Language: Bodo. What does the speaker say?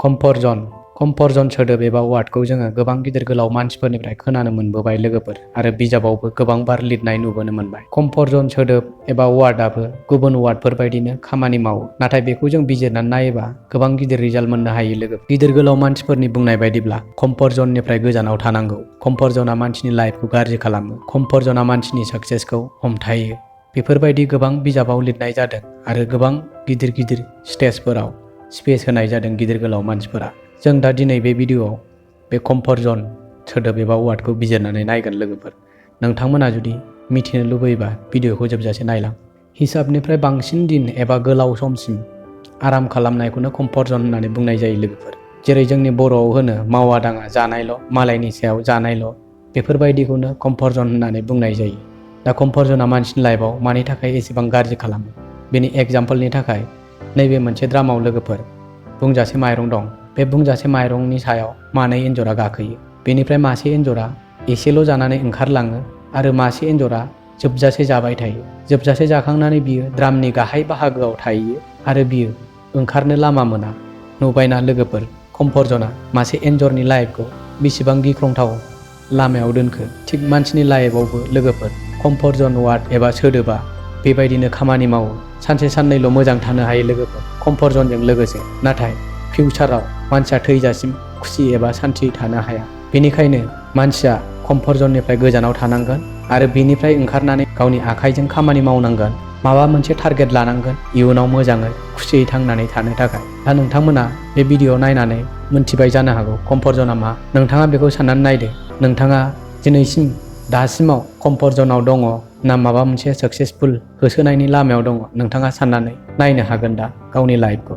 कम्फर्ट जन सोदोब एबा वार्डखौ जोङो गोबां गिदिर गोलाव मानसिफोरनिफ्राय खोनानो मोनबोबाय लोगोफोर आरो बिजाबावबो गोबां बार लिरनाय नुबोनो मोनबाय। कम्फर्ट जन सोदोब एबा वार्डआबो गुबुन वार्डफोर बायदिनो खामानि मावो, नाथाय बेखौ जों बिजिरनानै नायोबा गोबां गिदिर रिजाल्ट मोननो हायो लोगो। गिदिर गोलाव मानसिफोरनि बुंनाय बायदिब्ला कम्फर्ट जननिफ्राय गोजानाव थानांगौ। कम्फर्ट जना मानसिनि लाइफखौ गाज्रि खालामो। कम्फर्ट जना मानसिनि सक्सेसखौ हमथायो। बेफोरबायदि गोबां बिजाबाव लिरनाय जादों आरो गोबां गिदिर गिदिर स्टेजफोराव स्पेस होनाय जादों गिदिर गोलाव मानसिफोरा। जों दा दिनै बे भिडिअ'आव बे कम्फर्ट जन सोदोब एबा वार्डखौ बिजिरनानै नायगोन लोगोफोर। नोंथांमोना जुदि मिथिनो लुबैयोबा भिडिअ'खौ जोबजासे नायलां। हिसाबनिफ्राय बांसिन दिन एबा गोलाव समसिम आराम खालामनायखौनो कम्फर्ट जन होननानै बुंनाय जायो लोगोफोर। जेरै जोंनि बर'आव होनो मावा दाङा जानायल', मालायनि सायाव जानायल', बेफोरबायदिखौनो कम्फर्ट जन होननानै बुंनाय जायो। दा कम्फर्ट जना मानसिनि लाइफआव मानि थाखाय एसेबां गाज्रि खालामो बेनि एग्जाम्पलनि थाखाय नैबे मोनसे द्रामाव लोगोफोर बुंजासे माइरं दं। बे बुंजासे माइरंनि सायाव मानै एन्जरा गाखोयो। बेनिफ्राय मासे एन्जरा एसेल' जानानै ओंखारलाङो आरो मासे एन्जरा जोबजासे जाबाय थायो। जोबजासे जाखांनानै बियो द्रामनि गाहाय बाहागोआव थाहैयो आरो बियो ओंखारनो लामा मोना। नुबायना लोगोफोर कम्फर्ट जना मासे एन्जरनि लाइफखौ बेसेबां गिख्रंथाव लामायाव दोनखो। थिग मानसिनि लाइफआवबो लोगोफोर कम्फर्ट जन वार्ड एबा सोदोबा बेबायदिनो खामानि मावो। सानसे साननैल' मोजां थानो हायो लोगोफोर कम्फर्ट जनजों लोगोसे, नाथाय फिउचाराव मानसिया थैजासिम खुसि एबा सान्थियै थानो हाया। बेनिखायनो मानसिया कम्फर्ट जननिफ्राय गोजानाव थानांगोन आरो बेनिफ्राय ओंखारनानै गावनि आखाइजों खामानि मावनांगोन। माबा मोनसे टारगेट लानांगोन इयुनाव मोजाङै खुसियै थांनानै थानो थाखाय। दा नोंथांमोना बे भिडिअ' नायनानै मोनथिबाय जानो हागौ कम्फर्ट जना मा। नोंथाङा बेखौ साननानै नायदो। नोंथाङा दिनैसिम दासिमाव कम्फर्ट जनाव दङ ना माबा मोनसे साक्सेसफुल होसोनायनि लामायाव दङ? नोंथाङा साननानै नायनो हागोन दा गावनि लाइफखौ।